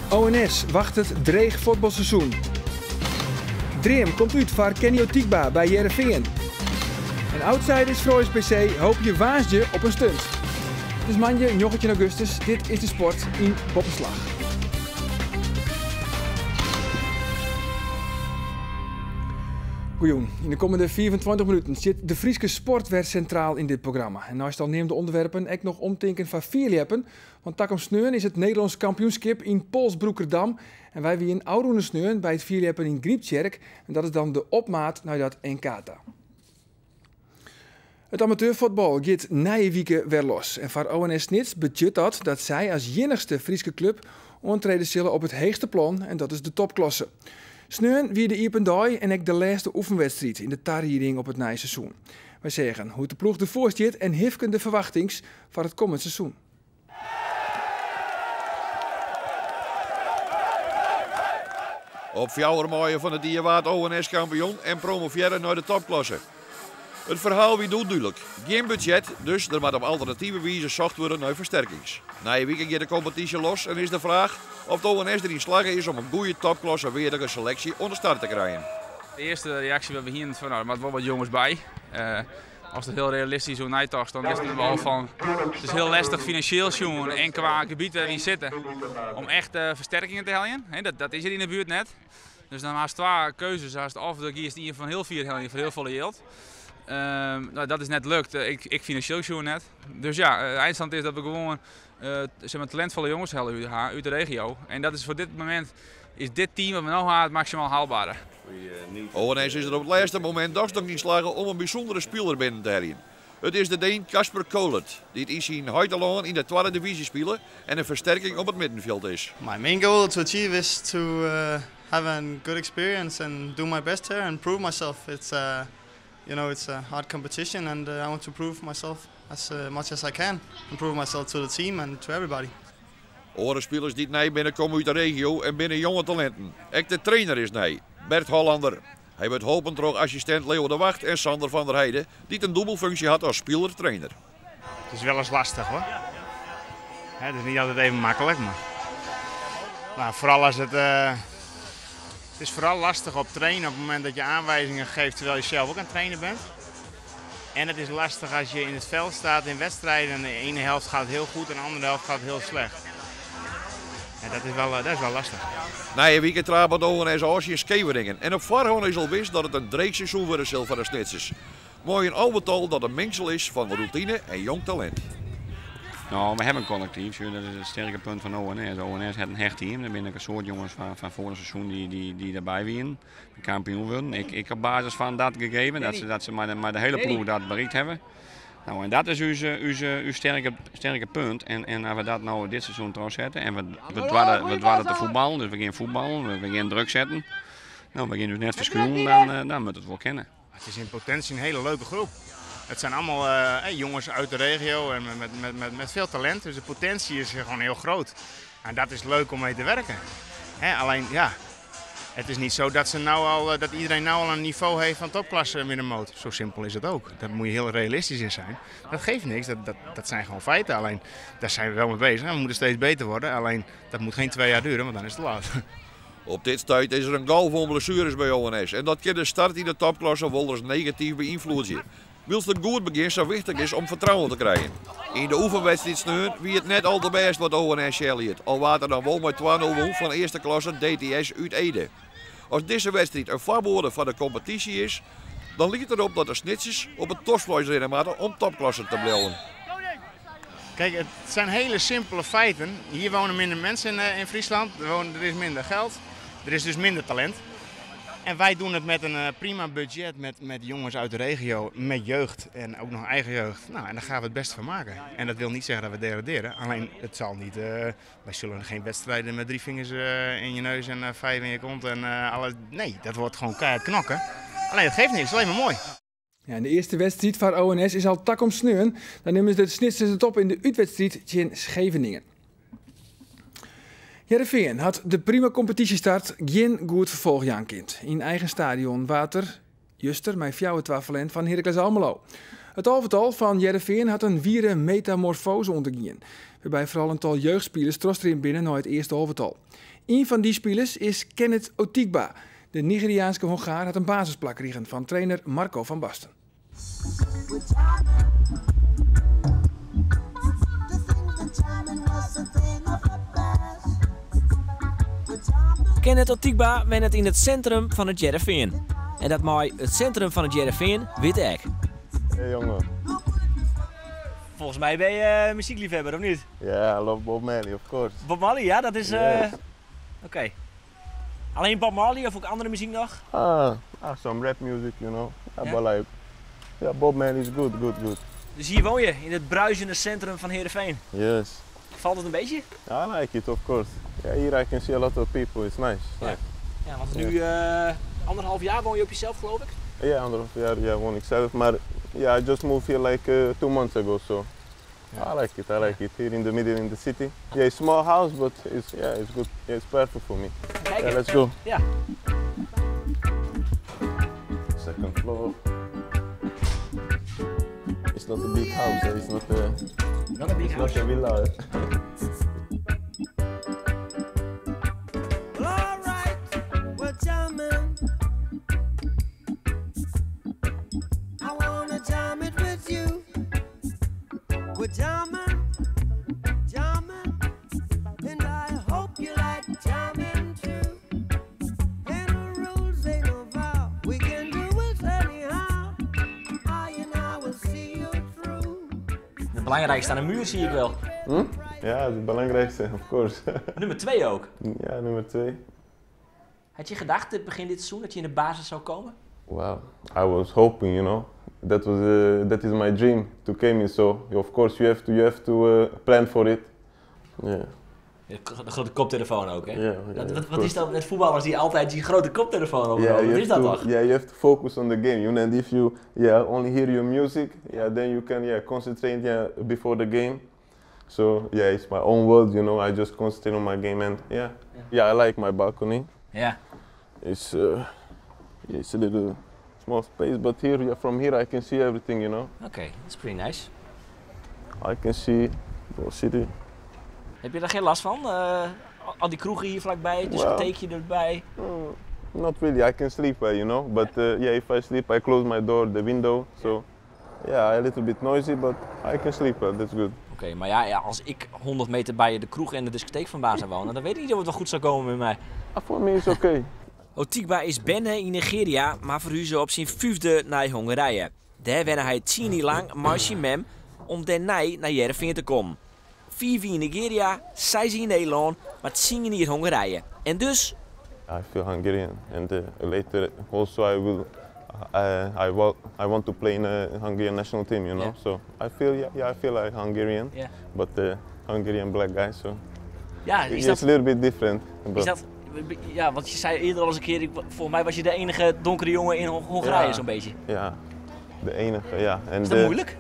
ONS wachtet dreech fuotbalseizoen. Dream komt út foar Kenny Otigba by Hearrenfean. En outsiders Frouljus BC hoopje woansdei op in stunt. It is moandei 19 augustus, dit is de sport yn Boppeslach. Goejûn. Yn de kommende 25 minuten stiet de Fryske sport wer sintraal yn dit programma. En neist al neamde ûnderwerpen ek noch omtinken foar fierljeppen. Want takom sneon is it Nederlânsk kampioenskip yn Polsbroekerdam. En wy wienen ôfrûne sneon by it fierljeppen yn Gryptsjerk. En dat is dan de opmaat nei dat NK ta. It amateurfuotbal giet nije wike wer los. En foar ONS Snits betsjut dat dat sy as iennichste Fryske klup oantrede sille op it heechste plan en dat is de topklasse. Sneon wie de iepen dei en ek de lêste oefenwedstriid yn de tarieding op it nije seizoen. Wy seagen hoe't de ploech derfoar stiet en hifken de ferwachtings foar it kommend seizoen. Op fjouwer maaie fan it jier waard ONS kampioen en promovearre nei de topklasse. It ferhaal wie doe dúdlik, gjin budzjet, dus der moat op alternative wize socht wurde nei fersterkings. Nije wike giet de kompetysje los en is de fraach oft ONS deryn slagge is om in goede topklasse-weardige seleksje oan de start te krijen. De earste reaksje wat we hienen fan, no, der moat wol wat jonges by. Ast der hiel realistysk oer neitochtst, dan witst wol fan it is hiel lestich finansjeel sjoen en kwa gebiet wêr't wy sitte om echt fersterkingen te heljen. Dat is hjir yn de buert net. Dus dan hast twa keuzes. Hast of do giest ien fan hiel fier heljen foar hiel folle jild. No, dat is net lukt, ek finansjeel sjoen net. Dus ja, de einstand is dat we gewoan zeg maar, talentfolle jonges helle ha út de regio. En dat is foar dit momint is dit team wat we no ha it maksimaal haalbare. ONS is der op it lêste momint dochs noch yn slagge om in bysûndere spiler binnen te heljen. It is de Deen Kasper Kohlet, dy't yn syn heitelân yn de twadde divyzje spile en in fersterking op it middenfjild is. My main goal to achieve is to have a good experience and do my best here and prove myself. It's you know it's a hard competition and I want to prove myself as much as I can and prove myself to the team and to everybody. Oare spilers dy't nij binne komme út de regio en binne jonge talinten. Ek de trainer is nij, Bert Hollander. Hy wurdt holpen troch assistint Leo de Wacht en Sander van der Heide, dy't in dûbelfunksje hat as spiler-trainer. Het is wel eens lastig hoor. Het is niet altijd even makkelijk, maar, maar vooral als het, het is vooral lastig op trainen op het moment dat je aanwijzingen geeft terwijl je zelf ook aan het trainen bent. En het is lastig als je in het veld staat in wedstrijden en de ene helft gaat heel goed en de andere helft gaat heel slecht. Ja, dat is wel lastig. Nije wike trapet ONS ôf tsjin Skeveningen en op foarhân is al wis dat it in dreech seizoen wurde sil foar de Snitsers. Mei in alvetal dat in mingsel is fan rûtine en jong talint. No, we hawwe in kollektyf, sjoch, dat is it sterke punt fan ONS. ONS hat in hecht team, der binne ek in soad jonges fan foarich seizoen dy't derby wienen. Kampioen wurden. Ek op basis fan dat gegeven, dat se mei de hiele ploech dat berikt hawwe. No, en dat is ús, ús, ús sterke, sterke punt. En as we dat no dit seizoen trochsette en we doarre te fuotballen, dus we gean fuotballen, we gean druk setten. No, we gean ús net ferskriuwen, dan moat it wol kinne. Het is in potentie een hele leuke groep. Het zijn allemaal jongens uit de regio en met veel talent. Dus de potentie is gewoon heel groot. En dat is leuk om mee te werken. Hè, alleen, ja, het is niet zo dat, ze nou al, dat iedereen nou al een niveau heeft van topklasse middenmoot. Zo simpel is het ook. Daar moet je heel realistisch in zijn. Dat geeft niks, dat zijn gewoon feiten. Alleen, daar zijn we wel mee bezig. En we moeten steeds beter worden. Alleen, dat moet geen 2 jaar duren, want dan is het te laat. Op dit stuit is der in golf oan blessueres by ONS en dat kin de start yn de topklasse wolris negatyf beynfloedzje. Wylst in goed begjin sa wichtich is om fertrouwen te krijen. Yn de oefenwedstriid sneon wie it net al te bêst wat ONS sjen liet, al waard der dan wol mei 2-0 wûn fan earste klasse DTS út Ede. As dizze wedstriid in foarboade foar de kompetysje is, dan liket it op dat de Snitsers op it toskfleis rinne moatte om topklasse te bliuwen. Kijk, het zijn hele simpele feiten. Hier wonen minder mensen in Friesland, er is minder geld, er is dus minder talent. En wij doen het met een prima budget, met jongens uit de regio, met jeugd en ook nog eigen jeugd. Nou, en daar gaan we het beste van maken. En dat wil niet zeggen dat we degraderen, alleen het zal niet, wij zullen geen wedstrijden met 3 vingers in je neus en 5 in je kont en alles. Nee, dat wordt gewoon keihard knokken. Alleen dat geeft niet, het is alleen maar mooi. Ja, en de earste wedstriid foar ONS is al takom sneon. Dan nimme de Snitsers it op yn de útwedstriid tsjin Scheveningen. Hearrenfean hat de prima kompetysjestart gjin goed ferfolch jaan kind. Yn eigen stadion waard der juster mei 4-2 ferlern fan Heracles Almelo. It alvetal fan Hearrenfean hat in wiere metamorfoaze ûndergien, wêrby't foaral in tal jeugdspilers trochstreamd binne nei it earste alvetal. Ien fan dy spilers is Kenneth Otigba. De Nigeriaanske Hongaar hat in basisplak krigen fan trainer Marco van Basten. Kenneth Otigba wennet yn it sintrum fan It Hearrenfean. En dat mei it sintrum fan It Hearrenfean wit ek. Hey jongen. Volgens mij ben je muziekliefhebber, of niet? Yeah, I love Bob Marley, of course. Bob Marley, ja, dat is... Yes. Oké. Alleen Bob Marley of ook andere muziek nog? Ah, ah, some rap music. Yeah, Ja? but like, yeah, Bob Marley is good, good, good. Dus hier woon je, in het bruisende centrum van Heerenveen. Yes. Valt het een beetje? I like it, of course. Yeah, here I can see a lot of people. It's nice. It's nice. Ja, want nu 1,5 jaar woon je op jezelf, geloof ik? Ja, 1,5 jaar, ja, woon ik zelf. Maar yeah, I just moved here like 2 months ago, so I like it. I like it here in the middle in the city. Yeah, it's small house, but it's, yeah, it's good. Yeah, it's perfect for me. Kijken. Yeah, let's go. Ja. Second floor. It's not a big house. Eh? It's not a. Not a big It's not house. a villa. Eh? Well, alright, we're jamming. I wanna jam it with you. We're jamming, jamming, and I hope you like jamming too. And the rules ain't no vow. We can do it anyhow. I and I will see you through. Het belangrijkste aan de muur zie ik wel. Ja, het belangrijkste, of course. Nummer 2 ook. Ja, nummer 2. Had je gedacht dit begin dit seizoen dat je in de basis zou komen? Well, I was hoping. That is my dream to came in. So of course you have to plan for it. Yeah. De grote koptelefoon ook, hè? Yeah, Wat, of wat is course. dat met voetballers die altijd die grote koptelefoon op Yeah, hebben? you Wat is have dat to, toch? Yeah, you have to focus on the game. And if you, yeah, only hear your music, yeah, then you can, yeah, concentrate, yeah, before the game. So yeah, it's my own world. I just concentrate on my game and yeah, I like my balcony. Ja. It's yeah, it's a little small space, but here, yeah, from here I can see everything. Oké, that's pretty nice. I can see the city. Heb je daar geen last van? Al die kroegen hier vlakbij, het discotheekje erbij. Not really. I can sleep well. But yeah, if I sleep, I close my door, the window. So yeah, a little bit noisy, but I can sleep well. That's good. Oké, maar ja, als ik 100 meter bij de kroeg en de discotheek vandaan zou wonen, dan weet ik niet of het wel goed zou komen met mij. Ah, for me, it's okay. Otigba is berne yn Nigeria, mar ferhuze op syn fyfde nei Hongarije. Dêr wenne hy 10 jier lang mei syn mem om dêrnei nei Hearrenfean te kommen. 5 jier yn Nigeria, 6 jier yn Nederlân, mar 10 jier Hongarije. En dus I feel Hungarian, and later also I want to play in a Hungarian national team. So I feel, yeah, I feel like Hungarian, but Hungarian black guy. So Ja, is it's dat, a little bit different. is But dat, ja, want je zei eerder al eens een keer, volgens mij was je de enige donkere jongen in Hongarije Ja. zo'n beetje. Ja, de enige, ja. And Is dat moeilijk?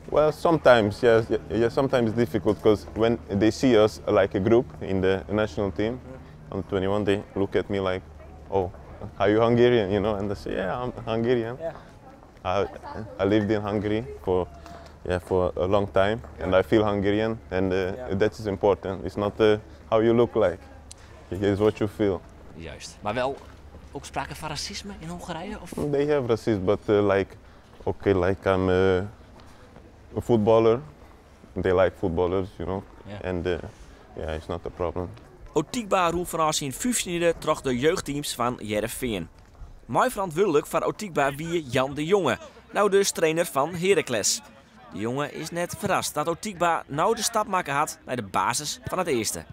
Well, sometimes, yes, yeah, sometimes it's difficult because when they see us like a group in the national team, on 21, they look at me like, "Oh, are you Hungarian?" And I say, "Yeah, I'm Hungarian." I lived in Hungary yeah, for a long time, and I feel Hungarian, and that is important. It's not how you look like; it is what you feel. Juist. Maar wel ook sprake van racisme in Hongarije? Of? They have racism, but like, okay, like I'm a footballer. They like footballers. And yeah, it's not a problem. Otigba rûn fanôf syn 15e troch de jeugdteams fan Hearrenfean. Mei ferantwurdlik foar Otigba wie Jan de Jonge, no dus trainer fan Heracles. De Jonge is net ferrast dat Otigba no de stap makke hat nei de basis fan it earste.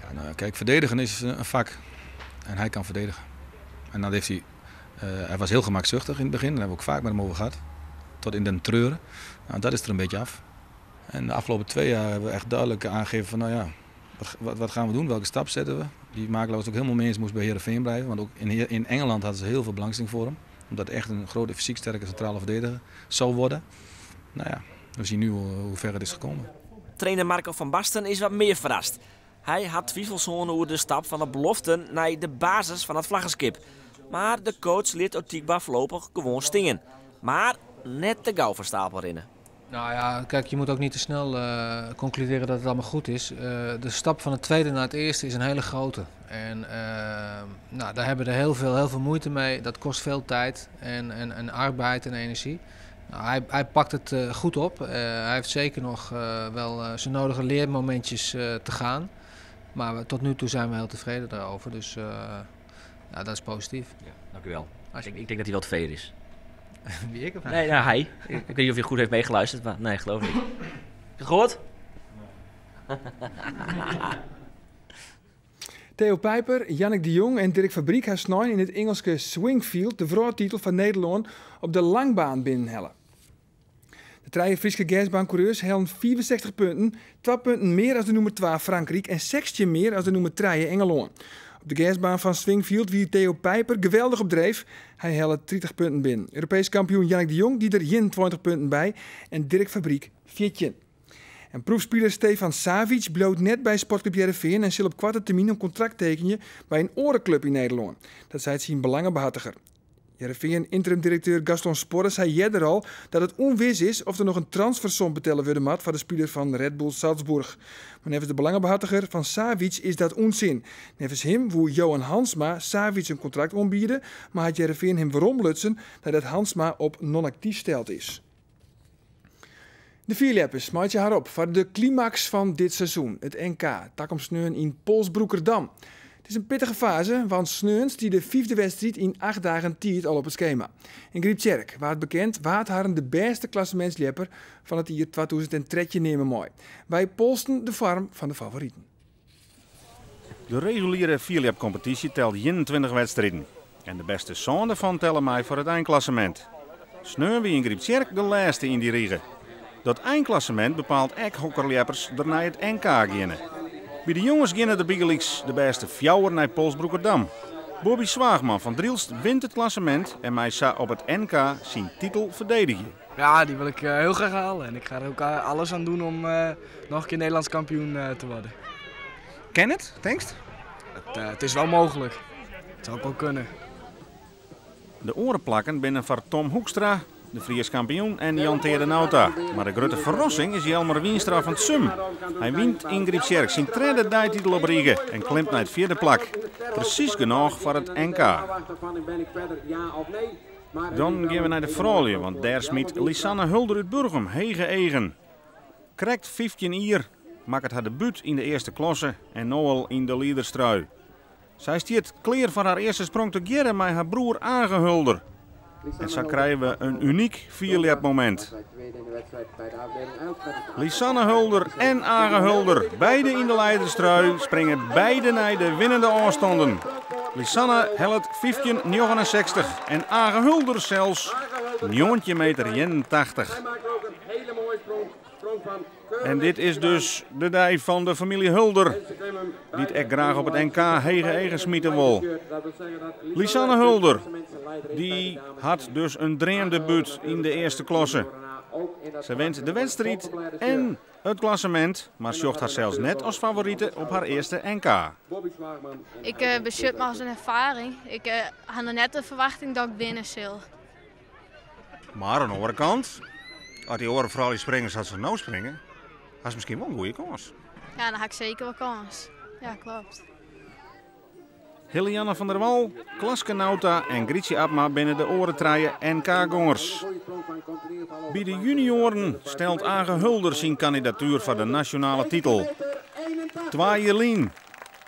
Ja, nou, kijk, verdedigen is een vak. En hij kan verdedigen. En dat heeft hij. Hij was heel gemakzuchtig in het begin. Daar hebben we ook vaak met hem over gehad. Tot in den treuren. Nou, dat is er een beetje af. En de afgelopen 2 jaar hebben we echt duidelijk aangegeven van, nou ja, wat gaan we doen? Welke stap zetten we? Die makelaar was het ook helemaal mee eens, moest bij Heerenveen blijven. Want ook in Engeland hadden ze heel veel belangstelling voor hem. Omdat hij echt een grote fysiek sterke centrale verdediger zou worden. Nou ja, we zien nu hoe ver het is gekomen. Trainer Marco van Basten is wat mear ferrast. Hy hat twivels oer de stap fan de beloften nei de basis fan it flaggenskip. Mar de coach lit Otigba foarlopich gewoan stean. Mar net te gau fan stapel rinne. Nou ja, kijk, je moet ook niet te snel concluderen dat het allemaal goed is. De stap van het tweede naar het eerste is een hele grote. En nou, daar hebben we er heel veel moeite mee. Dat kost veel tijd en arbeid en energie. Nou, hij pakt het goed op. Hij heeft zeker nog wel zijn nodige leermomentjes te gaan. Maar tot nu toe zijn we heel tevreden daarover. Dus ja, dat is positief. Ja, dank u wel. Ik denk dat hij wel tevreden is. Wie, ik of hij? Nee, nou, hij. Ik weet niet of je goed heeft meegeluisterd, maar nee, geloof ik niet. Heb je het gehoord? Theo Pijper, Jannick de Jong en Dirk Fabriek ha snein yn it Ingelske Swingfield de wrâldtitel fan Nederlân op de langbaan binnenhelle. De trije Fryske gersbaankoereurs hellen 65 punten, 2 punten mear as de nûmer 2 Frankryk en 16 mear as de nûmer 3 Ingelân. Op de gersbaan fan Swingfield wie Theo Pijper geweldich op dreef. Hy helle 30 punten binnen. Europeesk kampioen Jannick de Jong die der 21 punten by en Dirk Fabriek 14. En proefspiler Stefan Savic bliuwt net by Sportclub Hearrenfean en sil op koarte termyn in kontrakt tekenje by in oare klup yn Nederlân. Dat seit syn belangebehartiger. Hearrenfean interim-direkteur Gaston Sporre sei earder al dat it ûnwis is oft der noch in transfersom betelle wurde moat foar de spiler fan Red Bull Salzburg. Mar neffens de belangebehartiger fan Savic is dat ûnsin. Neffens him woe Johan Hansma Savic in kontrakt oanbiede, mar hat Hearrenfean him weromlutsen neidat Hansma op non-aktyf steld is. De fierljeppers meitsje har op foar de klimaks fan dit seizoen, it NK, takom sneon yn Polsbroekerdam. It is in pittige faze, want sneon stiet de fyfde wedstriid yn 8 dagen tiid al op it skema. Yn Gryptsjerk waard bekend wa't harren de bêste klassementskljepper fan it jier 2013 neame mei. Wy polsten de foarm fan de favoriten. De reguliere fierljepkompetysje telt 21 wedstriden. En de bêste sân derfan telle mei foar it einklassemint. Sneon wie yn Gryptsjerk de lêste yn dy rige. Dat einklassemint bepaalt ek hokker ljeppers der nei it NK geane. By de jonges geane der bygelyks de bêste 4 nei Polsbroekerdam. Bobby Zwaagman fan Drylst wint it klassemint en mei sa op it NK syn titel ferdedigje. Ja, die wil ik heel graag halen en ik ga er ook alles aan doen om nog een keer Nederlands kampioen te worden. Kin it, tinkst? Het is wel mogelijk. Het zou ook wel kunnen. De oare plakken binne foar Tom Hoekstra, de Fries kampioen, en Jan Teade Nauta. Mar de grutte ferrassing is Jelmer Wienstra fan Tsum. Hy wint yn Gryptsjerk syn tredde deititel op rige en klimt nei it fjirde plak. Presys genôch foar it NK. Dan geane we nei de froulju, want dêr smyt Lisanne Hulder út Burgum hege eagen. Krekt 15 jier makket har debút yn de earste klasse en no al yn de liederstrui. Sy stiet klear foar har earste sprong tegearre mei har broer Age Hulder. En sa krije we in unyk fierljepmomint. Lisanne Hulder en Age Hulder, beide yn de leiderstrui, springe beide nei de winnende ôfstannen. Lisanne hellet 15,69 en Age Hulder sels njoggentjin meter ienentachtich. En dit is dus de dei fan de famylje Hulder, dy't ek graach op it NK hege eagen smite wol. Lisanne Hulder, dy hat dus in dreamdebút yn de earste klasse. Se wint de wedstriid en it klassemint, mar sjocht harsels net as favorite op har earste NK. Ik besjoch it as in erfaring. Ik ha noch net de ferwachting dat ik winne sil. Mar oan de oare kant, as dy oare froulju springe sa't se no springe, hast miskien wol in goede kâns. Ja, dan ha ik seker wol kâns. Ja, kloppet. Helianne van der Wal, Klaske Nauta en Grietje Abma binne de oare trije N K-gongers. By de junioren stelt Age Hulder syn kandidatuer foar de nasjonale titel. 2 jier lyn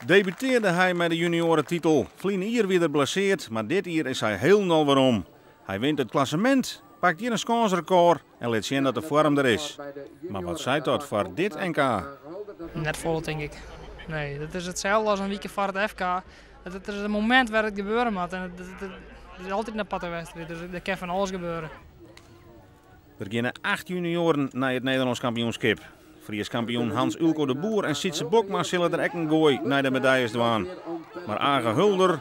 debutearde hy mei de juniorentitel. Ferline jier wie er blesseard, mar dit jier is hy hielendal werom. Hy wint it klassemint, pakt hjir in skânsrekôr en lit sjen dat de foarm der is. Mar wat seit dat foar dit NK? Net folle, tink ik. Nee, dat is itselde as in wike foar it FK. Het is it momint wêr't it gebeure moat en it is altyd in aparte wedstriid, dus der kin fan alles gebeure. Der geane 8 junioren nei it Nederlânsk kampioenskip. Fries kampioen Hans Ulco de Boer en Sietse Bokma sille der ek in goai nei de medaljes dwaan. Mar Age Hulder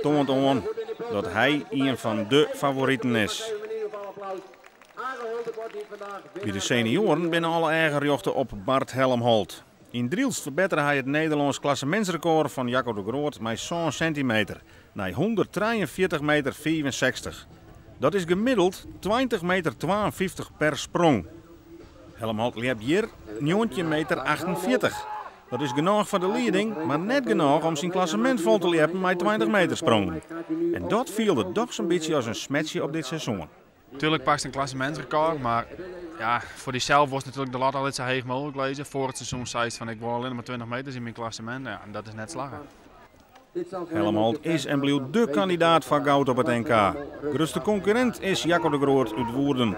toant oan dat hy ien fan de favoriten is. By de senioaren binne alle eagen rjochte op Bart Helmholt. Yn Drylts ferbettere hy it Nederlânsk klassemintsrekôr fan Jacco de Groot mei sân sentimeter, nei hûnderttrijeenfjirtich meter fiifensechstich. Dat is gemiddeld 20 meter 52 per sprong. Helmholt ljept hjir 19 meter 48. Dat is genôch foar de lieding, mar net genôch om syn klassemint fol te ljeppen mei 20 meter sprongen. En dat fielde dochs in bytsje as in smetsje op dit seizoen. Tuurlijk pakt in klassemintsrekord, mar ja, foar dysels wolst natuerlik de lat altyd sa heech mooglik lizze. Foar it seizoen seist fan ik wol allinnich mar 20 meters yn myn klassemint. Ja, en dat is net slagge. Helmholt is en bliuwt dé kandidaat foar goud op it NK. Grutste konkurrint is Jacco de Groot út Woerden.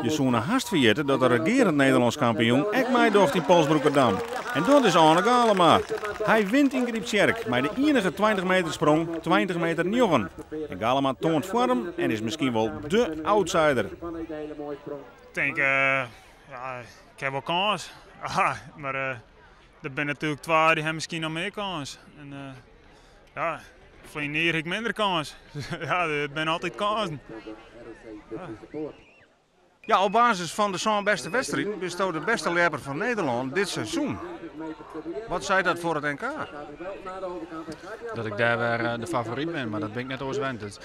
Je soene hast ferjitte dat de regearend Nederlânsk kampioen ek meidocht yn Polsbroekerdam. En dat is Oane Galema. Hy wint yn Gryptsjerk mei de ienige 20 meter sprong, 20 meter 9. En Galema toant foarm en is miskien wol dé outsider. Ik tink, ja, ik ha wol kâns. Mar der binne natuerlik twa dy ha miskien noch mear kâns. En ja, ferline jier hie ik minder kâns. Ja, der binne altyd kânsen. Ja, op basis fan de sân bêste wedstriden bisto de bêste ljepper fan Nederlân dit seizoen. Wat seit dat foar it NK? Dat ik dêr wer de favoryt bin, mar dat bin ik net oars wend. Dus,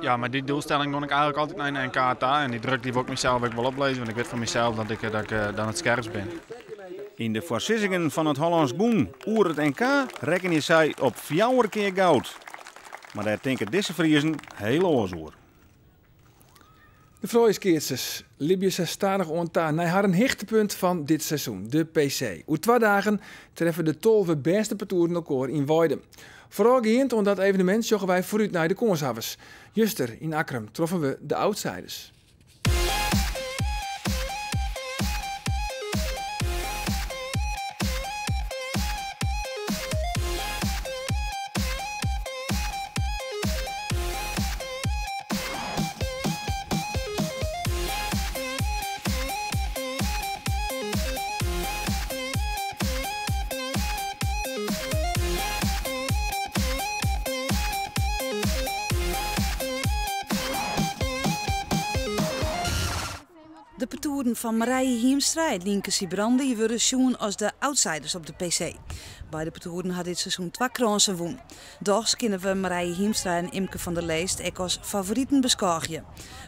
ja, mei dy doelstelling gon ik eigentlik altyd nei in NK ta en dy druk dy wol ik mysels ek wol oplizze, want ik wit fan mysels dat ik dan it skerpst bin. Yn de foarsizzingen fan it Hollânsk Bûn oer it NK rekkenje sy op fjouwer kear goud. Mar dêr tinke dizze Friezen hiel oars oer. De frouljuskeatsers libje sa stadichoan ta nei harren hichtepunt fan dit seizoen, de PC. Oer twa dagen treffe de 12 bêste partoeren elkoar yn Weidum. Foarôfgeand oan dat evenemint sjogge wy foarút nei de kânshawwers. Juster yn Akkrum troffen we de outsiders. De partoeren fan Marije Hiemstra en Nynke Sybrandy wurde sjoen as de outsiders op de PC. Beide partoeren ha dit seizoen twa krânsen wûn. Dochs kinne we Marije Hiemstra en Imke van der Leest ek as favoriten beskôgje.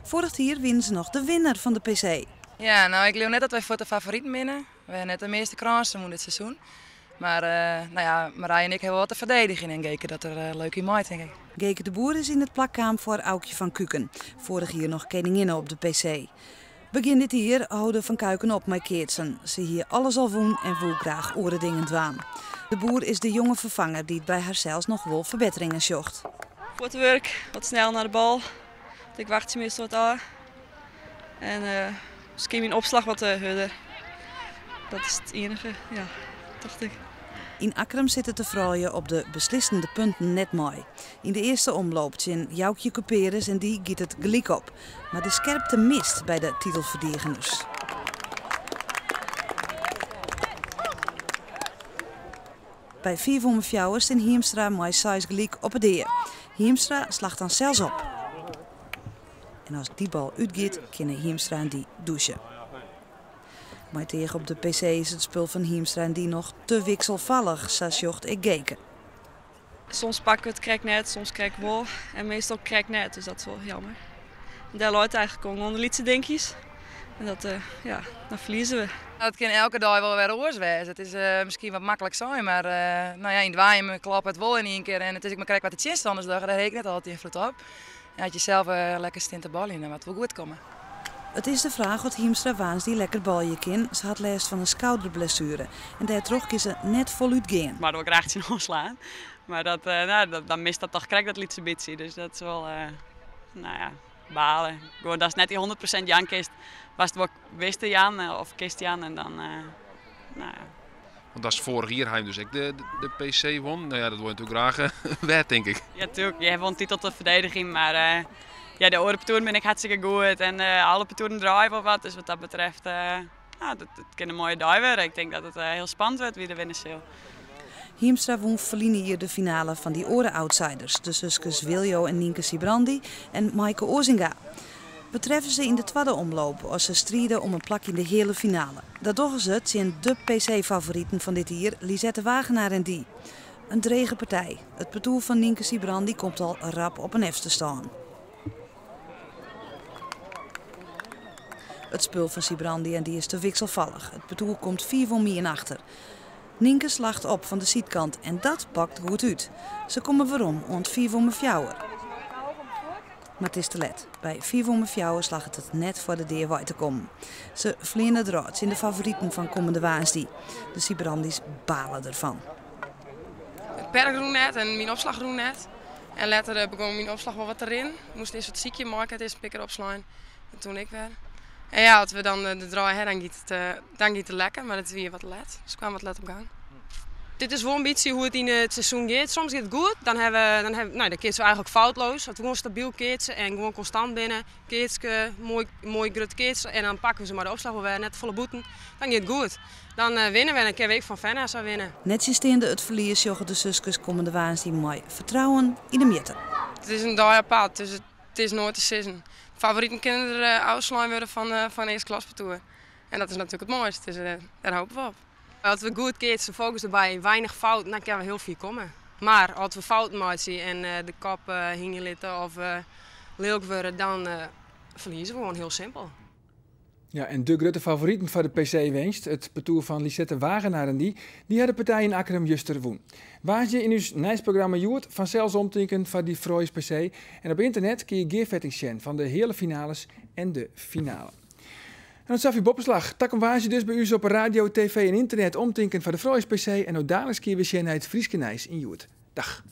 Foarich jier wienen se noch de winner fan de PC. Ja, no ik leau net dat wy fuort de favoriten binne. We ha net de measte krânsen wûn dit seizoen. Mar no ja, Marije en ik hawwe wol wat te ferdedigjen en Geke docht der leuk yn mei, tink ik. Geke de Boer is yn it plak kaam foar Aukje van Kuken, foarich jier noch keninginne op de PC. Begjin dit jier holde Van Kuiken op mei keatsen. Se hie alles al wûn en woe graach oare dingen dwaan. De Boer is de jonge ferfanger dy't by harsels noch wol ferbetteringen sjocht. Fuotwurk, wat snel nei de bal. Want ik wachtsje meastal wat ôf. En miskien myn opslach wat hurder. Dat is it iennige, ja, tocht ik. Yn Akkrum sit it de froulju op de beslissende punten net mei. Yn de earste omloop tsjin Joukje Kuperus en dy giet it gelyk op. Mar de skerpte mist by de titelferdigeners. By fiif om fjouwer stean Hiemstra mei seis gelyk op 'e dea. Hiemstra slacht dan sels op. En as dy bal útgiet, kinne Hiemstra en dy dûse. Mei it each op de PC is it spul fan Hiemstra en dy noch te wikselfallich, sa sjocht ek Geke. Soms pakke we it krekt net, soms krekt wol. En meastal krekt net, dus dat is wol jammer. En dêr leit eigentlik oan de lytse dinkjes. En dat, eh, ja, dan ferlieze we. It kin elke dei wol wer oars wêze. It is eh, miskien wat maklik sein, mar eh, no ja, yn it Dwaaium kloppe it wol yn ien kear. En it is ek mar krekt wat de tsjinstanners dogge, dêr ha ik net altyd ynfloed op. En as je sels lekker stean te baljen, dan moat it wol goed komme. It is de fraach oft Hiemstra woansdei lekker balje kin. Se hat lêst fan in skouderblessuere en dêrtroch kin se net folút gean. Mar wol graach tsjin oanslaan. Mar dat, no, dan mist dat toch krekt dat lytse bytsje. Dus dat is wol, no ja, balen. Gewoan datst net dy 100% jaan kinst watst wol wist te jaan of kinst jaan en dan, no ja. Want dat is foarich jier ha jim dus ek de, de PC wûn. No ja, dat wol je natuerlik graach wer, tink ik. Ja, tuurlijk. Je ha wol in titel te ferdedigjen, mar uh, ja, de oare partoeren binne ek hartstikke goed en uh, alle partoeren draaie wol wat. Dus wat dat betreft, uh, nou, dat, dat kin in moaie dei wurde. Ik tink dat it hiel spannend wurdt wie der winne sil. Hiemstra wûn ferline jier de finale fan dy oare outsiders, de suskes Wiljo en Nynke Sybrandy en Maaike Oazinga. We treffe se yn de twadde omloop as se stride om in plak yn de heale finale. Dat dogge se tsjin de PC-favoriten fan dit jier, Lisette Wagenaar en dy. In drege partij. It partoer fan Nynke Sybrandy komt al rap op in efterstân. It spul fan Sybrandy en dy is te wikselfallich. It partoer komt 5-1 achter. Nynke slacht op fan de sydkant en dat pakt goed út. Se komme werom oant 4-4. Mar it is te let. By 4-4 slagget it net foar de dea wei te kommen. Se fleane derôf tsjin de favoriten fan kommende woansdei. De Sybrandy's bale derfan. It perk rûn net en myn opslach rûn net. En letter eh, begûn myn opslach wol wat te rinnen. Moast earst wat sykje, Maaike hat earst in pear kear opslein. En toen ik wer. En ja, as we dan eh, de draai ha, dan giet it, eh, dan giet it lekker, mar it wie wat let. Se kaam wat let op gang. Dit is wol in bytsje hoe't it yn it seizoen giet. Soms giet it goed, dan hawwe we, dan hawwe, no, dan keatse we eigenlik foutloos. As we gewoan stabyl keatse en gewoan konstant binne, keatske, moai, moai grut keatse en dan pakke we se mei de opslach wol wer, net te folle bûten, dan giet it goed. Dan eh, winne we en dan kinne we ek fan Fenna sa winne. Nettsjinsteande it ferlies sjogge de suskes kommende woansdei mei fertrouwen yn 'e mjitte. It is in dei apart, dus it is noait te sizzen. De favoriten kinne der eh, ôfslein wurde fan, eh, fan earste klaspartoer. En dat is natuerlik it moaiste, dus dêr hoopje we op. As we goed keatse, fokus derby, weinich fouten, dan kinne we hiel fier komme. Mar as we fouten meitsje en de kop hingje litte of lilk wurde, dan ferlieze we gewoan hiel simpel. Ja, en de grutte favoriten foar de PC-winst, it partoer fan Lisette Wagenaar en dy, dy ha de partij yn Akkrum juster wûn. Woansdei yn ús nijsprogramma Hjoed fansels omtinken foar dy Frouljus PC. En op ynternet kinne je gearfettings sjen fan de heale finales en de finale. En dat safier Boppeslach. Takom woansdei dus by ús op radio, TV en ynternet omtinken foar de Frouljus PC. En no daliks kinne we sjen nei it Fryske nijs yn Hjoed. Dag.